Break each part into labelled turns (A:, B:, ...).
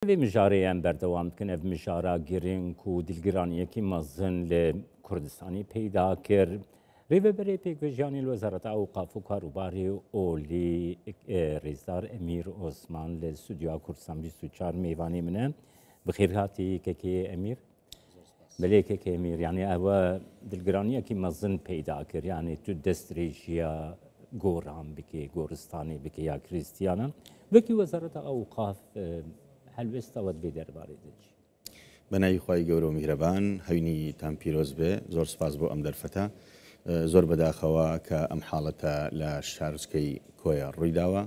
A: Vê mijarê em berdewam dikin. Ev mijara giring û dilgiraniyekî mezin li Kurdistanê peyda kir. Rêveberê Pêkvejiyanê li Wezareta Ewqaf û Karûbarê Olî Rêzdar Emîr Osman li Stûdyoya Kurdistan 24 mêvanê min e. Bi xêr hatî kekê Emîr. Belê kekê Emîr yanî ew dilgiraniyekî mezin peyda kir. Yanî tu destdirêjiya goran bikê, goristanê bikê ya Krîstiyanan. Wekî Wezareta Ewqaf helwêsta we di vê derbarê de çi?
B: Bi navê Xwayê gewre û mîhreban, hewînî tan pîroz be. Zor spas bo em derfete. Zor bedaxewa ke em halete li şaroçkey Koya rûy dawe.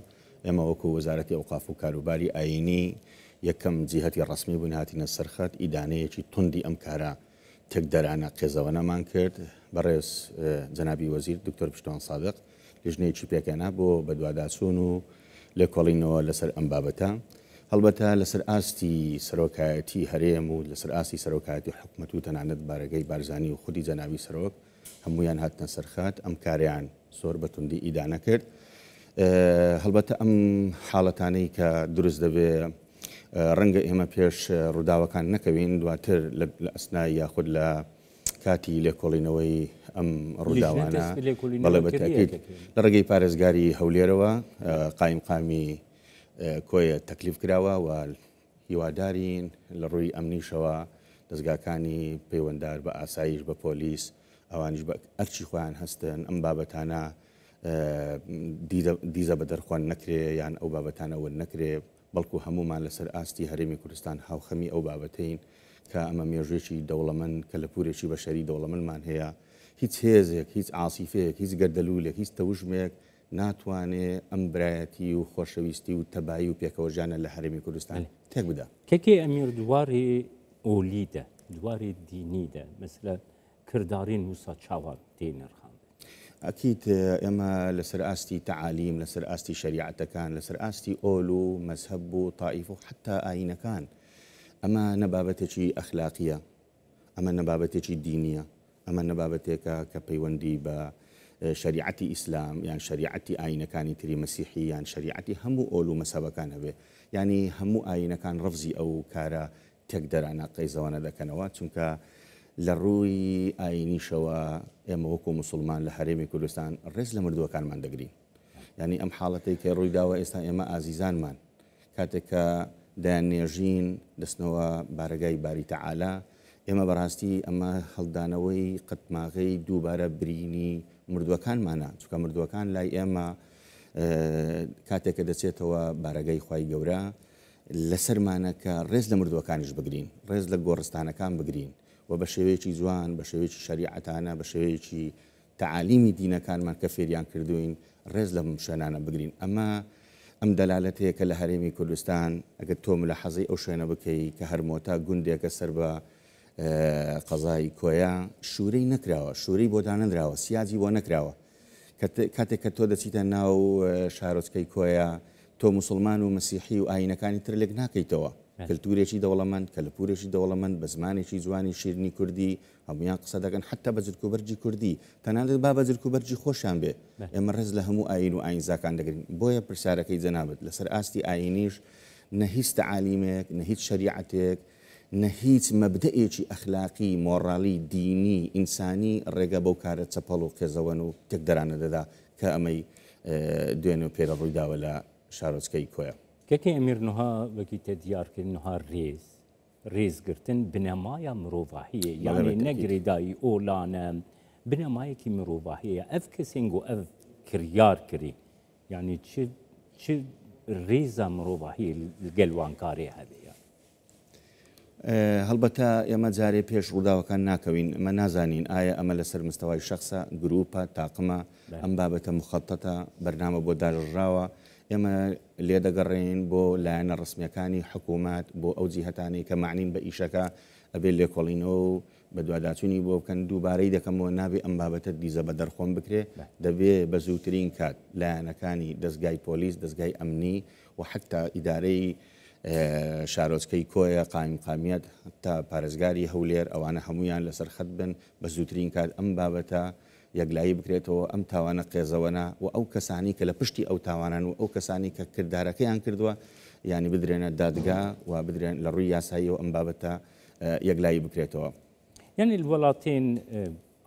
B: Ême wekû Wezaretî Ewqaf û Karûbarî Ayînî yekem cîhetî resmî bûn hatîne ser xet, îdaneyekî tundî em kara têkderane qêzeweneman kird. Berêz cenabî Wezîr Doktor Piştwan Sadiq لیژنەیەکی پێکهێنا بۆ بەدواداچوون و لێکۆڵینەوە لەسەر ئەم بابەتە. هەڵبەتە لەسەر ئاستی سەرۆکایەتی هەرێم و لەسەر ئاستی سەرۆکایەتی حکومەت و تەنانەت بارەگای بارزانی و خودی جەنابی سەرۆک هەموویان هاتنە سەر خەت، ئەم کارەیان زۆر بە توندی ئیدانە کرد. هەڵبەتە ئەم حاڵەتانەی کە دروست دەبێ ڕەنگە ئێمە پێش ڕووداوەکان نەکەوین، دواتر لە ئەسنای یاخود لە کاتی لێکۆڵینەوەی ئەم ڕووداوانە بەڵێ بە تاکید لە ڕێگەی پارێزگاری هەولێرەوە قایمقامی کۆیە تەکلیف کراوە و هیوادارین لە ڕووی ئەمنیشەوە دەزگاکانی پەیوەندار بە ئاسایش بە پۆلیس ئەوانیش بە ئەرچی خۆیان هەستن ئەم بابەتانە دیزە بە دەرخوان نەکرێ یان ئەو بابەتانە ون نەکرێ بەڵکو هەموومان لەسەر ئاستی هەرێمی کوردستان هاوخەمی ئەو بابەتەین کە ئەمە مێژوویەکی دەوڵەمەند، کەلەپوورێکی بەشەری دەوڵەمەندمان هەیە. هیچ هێزێک، هیچ عاسیفەیەک، هیچ گەردەلوولێک، هیچ تەوژمێک ناتوانێ ئەم برایەتی و خۆشەویستی و تەبایی و پێکەوەژیانە لە هەرێمی کوردستان تێک بدا.
A: کەکێ ئەمیر دوارێ ئۆلی دە، دوارێ دینی دە، مەسلە کردارێن وسا چاوا تێ نرخاندن؟
B: ئەکید ئێمە لەسەر ئاستی تەعالیم، لەسەر ئاستی شەریعەتەکان، لەسەر ئاستی ئۆل و مەزهەب و تائیف و حەتا ئایینەکان، ئەمە نە بابەتێکی ئەخلاقییە، ئەمە نە بابەتێکی دینییە، ئەمە نە بابەتێکە کە پەیوەندی بە شەریعەتی ئیسلام یان شەریعەتی ئایینەکانی تری مەسیحی یان شەریعەتی هەموو ئۆل و مەزهەبەکان هەبێ. یانی هەموو ئایینەکان ڕەفزی ئەو کارە تێکدەرانە قەیزەوانە دەکەنەوە، چونکە لە ڕووی ئایینیشەوە ئێمە وەکو موسڵمان لە هەرێمی کوردستان ڕێز لە مردووەکانمان دەگرین. یانی ئەم حاڵەتەی کە ڕووی داوە ئێستا ئێمە ئازیزانمان کاتێک کە دەیاننێژین دەچنەوە بارەگای باری تەعالا، ئێمە بەڕاستی ئەمە هەڵدانەوەی قەتماغەی دووبارە برینی مردووەکانمانە، چونکە مردووەکان لای ئێمە کاتێک کە دەچێتەوە بارەگای خوای گەورە لەسەرمانە کە ڕێز لە مردووەکانیش بگرین، ڕێز لە گۆڕستانەکان بگرین و بە شێوەیەکی جوان، بە شێوەیەکی شەریعەتانە، بە شێوەیەکی تەعالیمی دینەکانمان کە فێریان کردووین، ڕێز لەم شوێنانە بگرین. ئەمە ئەم دەلالەتەیە کە لە هەرێمی کوردستان ئەگەر تۆ ملاحەزەی ئەو شوێنە بکەی کە هەرمۆتە گوندێکە سەر بە قەزای کۆیە، شوورەی نەکراوە، شوورەی بۆ دانەنراوە، سیاجی بۆ نەکراوە. کاتێک کە تۆ دەچیتە ناو شارۆچکەی کۆیە، تۆ موسڵمان و مەسیحی و ئایینەکانی تر لێک ناکەیتەوە. کلتورێکی دەوڵەمەند، کەلەپوورێکی دەوڵەمەند، بە زمانێکی جوانی شیرنی کوردی هەموویان قسە دەکەن، حەتتا بە جلکوبەرگی کوردی، تەنانەت با بە جلکوبەرگی خۆشیان بێ، ئێمە ڕێز لە هەموو ئایین و ئایینزاکان دەگرین. بۆیە پرسیارەکەی جەنابت لەسەر ئاستی ئایینیش نە هیچ تەعالیمێک، نە هیچ شەریعەتێک، نە هیچ مەبدەئێکی ئەخلاقی، مۆڕالی، دینی، ئینسانی ڕێگە بەو کارە چەپەڵ و قێزەوەن و تێکدەرانە دەدا کە ئەمەی دوێنێ و پێرە ڕوویداوە لە شارۆچکەی کۆیە.
A: کەکێ ئەمیر نوها وەکی تە دیار کرد نوها رێز رێز گرتن بنەمایا مرۆڤاهیە یانێ نە گرێدایی ئۆلانە بنەمایەکی مرۆڤاهیە ئەڤ کەسێن گو ئەڤ کریار کری یانی چ چ رێزا مرۆڤاهیە لگەل وان کارێ هەبێ.
B: هەڵبەتە ئێمە جارێ پێش ڕووداوەکان ناکەوین، ئەمە نازانین ئایا ئەمە لەسەر مستەوای شەخسە، گروپە، تاقمە، ئەم بابەتە موخەتەتە، بەرنامە بۆ داڕێژراوە، ئێمە لێدەگەڕێین بۆ لایەنە ڕەسمییەکانی حکوومەت، بۆ ئەو جیهەتانەی کە مەعنین بە ئیشەکە، ئەبێ لێکۆڵینەوە و بەدواداچوونی بۆ بکەن، دووبارەی دەکەمەوە نابێ ئەم بابەتە دیزە بە دەرخۆن بکرێ، دەبێ بە زووترین کات لایەنەکانی دەزگای پۆلیس، دەزگای ئەمنی و حەتتا ئیدارەی شارۆچکەی کۆیە، قایمقامیەت، تا پارێزگاری هەولێر، ئەوانە هەموویان لەسەر خەت بن، بە زووترین کات ئەم بابەتە یەکلایی بکرێتەوە، ئەم تاوانە قێزەوەنە و ئەو کەسانەی کە لە پشتی ئەو تاوانەن و ئەو کەسانەی کە کردارەکەیان کردووە، یانی بدرێنە دادگا و بدرێن لە ڕووی یاساییەوە ئەم بابەتە یەکلایی بکرێتەوە.
A: یانی وڵاتێن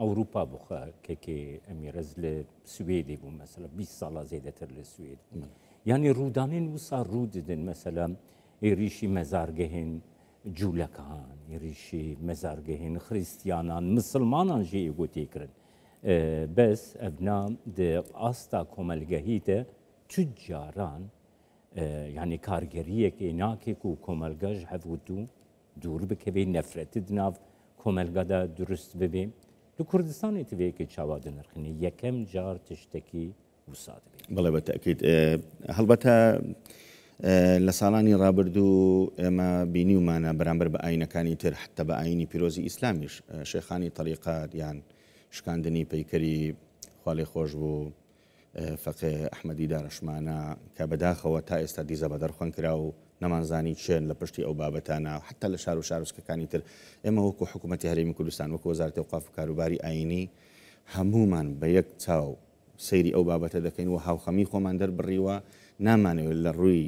A: ئەوروپا بخە کەکێ ئەمیرەز لە سوێدێ بوو مەسەلە 20 ساڵە زێدەتر لە سوێد یانی ڕوودانێن وسا ڕوو ددن مەسەلە ئێریشی مەزارگەهێن جوولەکان ئێریشی مەزارگەهێن خریستیانان مسلمانان ژێ ئێگۆ تێکرن بەس ئەڤنا د ئاستا کۆمەلگەهی دە چ جاران یانی کارگەریەکێ ناکێک و کۆمەلگەش هەڤ و دوور بکەوێ نەفرەتت ناو کۆمەلگادا دروست ببێ لە کوردستانی تبێکی چاوا دەنرخنی یەکەم جار تشتێکی وسا دەبێ.
B: بەڵێ بە تەئکید هەڵبەتە لە ساڵانی ڕابردوو ئێمە بینیومانە بەرامبەر بە ئاینەکانی تر حتا بە ئاینی پیرۆزی ئیسلامیش شێخانی تەریقات یان شکاندنی پەیکەری خوالێخۆشبوو فەقێ ئەحمەدی دارەشمانە کە بەداخەوە تا ئێستا دیزە بەدەرخوەن کرا و نەمانزانی کێن لە پشتی ئەو بابەتانە حتا لە شار و شارۆچکەکانی تر ئێمە وەکو حکوومەتی هەرێمی کوردستان وەکو وەزارەتی ئەوقاف و کاروباری ئایینی هەموومان بە یەک چاو سەیری ئەو بابەتە دەکەین و هاوخەمی خۆمان دەربڕیوە نامانەوێت لە ڕووی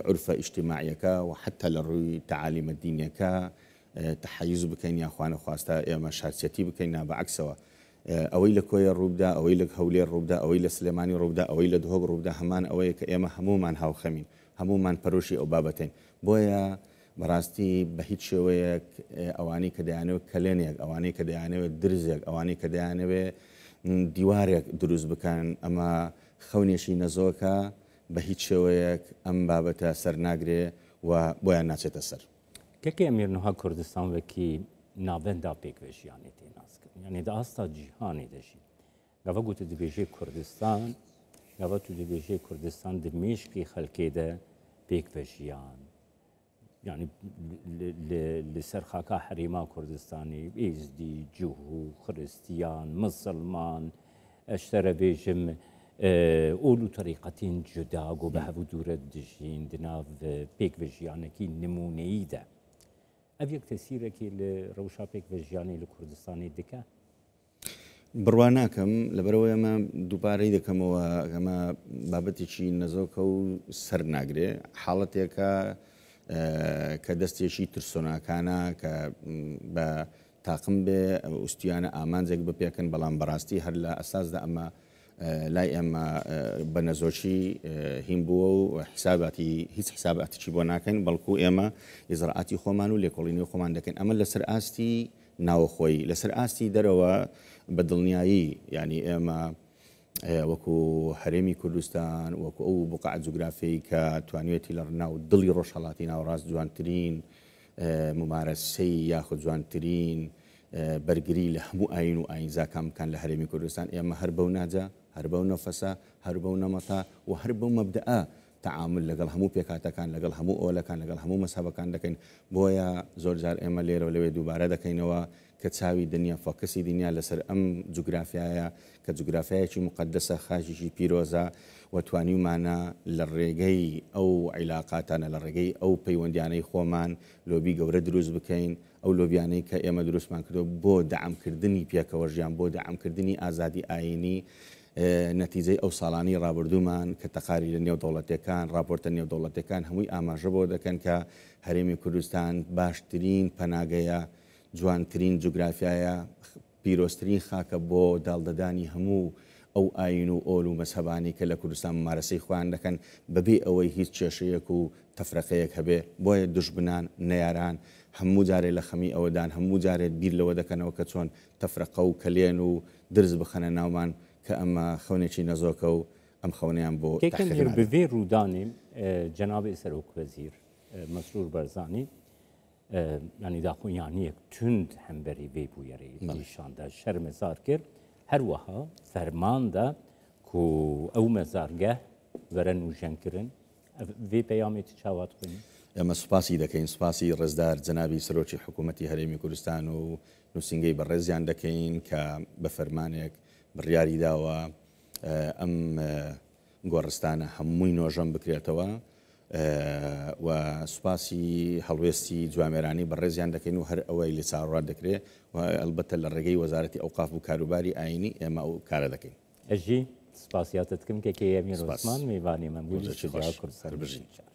B: عورفە ئیجتیماعیەکە و حتا لە ڕووی تەعالیمە دینیەکە تەحەیوز بکەین یان خوانەخواستە ئێمە شارچێتی بکەین نا بەعەکسەوە ئەوەی لە کۆیە ڕووبدا، ئەوەی لە هەولێر ڕووبدا، ئەوەی لە سلێمانی ڕووبدا، ئەوەی لە دهۆک ڕووبدا هەمان ئەوەیە کە ئێمە هەموومان هاوخەمین، هەموومان پەرۆشی ئەو بابەتەین. بۆیە بەڕاستی بە هیچ شێوەیەک ئەوانەی کە دەیانەوێت کەلێنێک، ئەوانەی کە دەیانەوێت درزێک، ئەوانەی کە دەیانەوێت دیوارێک دروست بکەن، ئەمە خەونێکی نەزۆکە، بە هیچ شێوەیەک ئەم بابەتە سەرناگرێ و بۆیان ناچێتە سەر.
A: کەکێ ئەمیر نها کوردستان وەکی ناڤەندا پێکوێ ژیانێ تێ ناسکردن یعنی دە ئاستا جیهانێ دەژی گەڤە گوتە دبێژێ کوردستان گەڤە تو دبێژێ کوردستان د مێشکی خەلکێ دە پێکوە ژیان یعنی لەسەر خاکا حەرێما کوردستانی ئێزدی جوهو خرستیان مسلمان ئەشتەرە بێژم ئۆل و تەریقەتین جودا گۆ بە هەڤ دوورە دژین دناو پێکڤ ژیانەکی نمونەیی دە. ئەڤ یەک تەسیرەکی لە رەوشا پێکڤ ژیانی لە کوردستانی دکە؟
B: بڕوا ناکەم، لەبەرئەوەی ئەمە دووبارەی دەکەمەوە ئەمە بابەتێکی نەزۆکە و سەر ناگرێ، حاڵەتێکە کە دەستێکی ترسۆناکانە کە بە تاقم بێ ئوستیانە ئامانجێک بپێکن، بەڵام بەڕاستی هەر لە ئەساسدا ئەمە لای ئێمە بە نەزۆکی هین بووە و حیساباتی هیچ حیساباتێکی بۆ ناکەین، بەڵکو ئێمە ئیجرائاتی خۆمان و لێکۆڵینەوەی خۆمان دەکەین. ئەمە لەسەر ئاستی ناوەخۆیی، لەسەر ئاستی دەرەوە بە دڵنیایی یانی ئێمە وەکو هەرێمی کوردستان وەکو ئەو بوقعە جوگرافیەی کە توانیوێتی لە ناو دڵی ڕۆژهەڵاتی ناوەڕاست جوانترین مومارەسەی یاخود جوانترین بەرگری لە هەموو ئایین و ئایینزاکان بکەن لە هەرێمی کوردستان، ئێمە هەر بەو ناجە، هەر بەو نەفەسە، هەر بەو نەمەتە و هەر بەو مەبدەئە تەعامول لەگەڵ هەموو پێکهاتەکان، لەگەڵ هەموو ئۆلەکان، لەگەڵ هەموو مەزهەبەکان دەکەین. بۆیە زۆر جار ئێمە لێرە و لەوێ دووبارە دەکەینەوە کە چاوی دنیا، فۆکەسی دنیا لەسەر ئەم جوگرافیایە کە جوگرافیایەکی موقەدەسە، خاکێکی پیرۆزە و توانیومانە لە ڕێگەی ئەو عیلاقاتانە، لە ڕێگەی ئەو پەیوەندیانەی خۆمان لۆبی گەورە دروست بکەین، ئەو لۆبیانەی کە ئێمە دروستمان کردووە بۆ دەعمکردنی پێکەوەژیان، بۆ دەعمکردنی ئازادی ئایینی، نەتیجەی ئەو ساڵانەی ڕابردوومان کە تەقاریرە نێودەوڵەتیەکان، ڕاپۆرتە نێودەوڵەتیەکان هەمووی ئاماژە بەوە دەکەن کە هەرێمی کوردستان باشترین پەناگەیە، جوانترین جوگرافیایە، پیرۆزترین خاکە بۆ داڵدەدانی هەموو ئەو ئایین و ئۆل و مەزهەبانەی کە لە کوردستان مومارەسەی خۆیان دەکەن بەبێ ئەوەی هیچ کێشەیەک و تەفرەقەیەک هەبێ، بۆیە دوژمنان، نەیاران هەموو جارێ لە خەمی ئەوەدان، هەموو جارێ بیر لەوە دەکەنەوە کە چۆن تەفرەقە و کەلێن و درز بخەنە ناومان کە ئەمە خەونێکی نەزۆکە و ئەم خەونەیان بۆ
A: کێکە
B: تەحقیق
A: میر
B: نابێ.
A: بڤێ ڕوودانێ جەنابێ سەرۆک وەزیر مەسرور بەرزانی یانی داخویانیەک توند هەمبەری ڤێ بویەرێ نیشان دا شەرمەزار کرد هەروەها فەرمان دا کو ئەو مەزارگە وەرە نوژەن کرن ڤێ پەیامێ ت چاوا دخوێنی؟
B: ئێمە سوپاسی دەکەین، سوپاسی ڕێزدار جەنابی سەرۆکی حکوومەتی هەرێمی کوردستان و نووسینگەی بەڕێزیان دەکەین کە بە فەرمانێک بڕیاری داوە ئەم گۆڕستانە هەمووی نۆژەن بکرێتەوە و سوپاسی هەڵوێستی جوامێرانی بەڕێزیان دەکەین و هەر ئەوەی لێ چاوەڕوان دەکرێت و ئەلبەتە لە ڕێگەی وەزارەتی ئەوقاف و کاروباری ئایینی ئێمە ئەو کارە دەکەین.
A: ئەژی سپاسیاتت کم کە کێ ئەمیر
B: سپاس.
A: عوسمان میوانی من بوو لە
B: ڕۆژێکی
A: ستۆدیۆ
B: خۆش.
A: کوردستان
B: هەر بژین.
A: چار.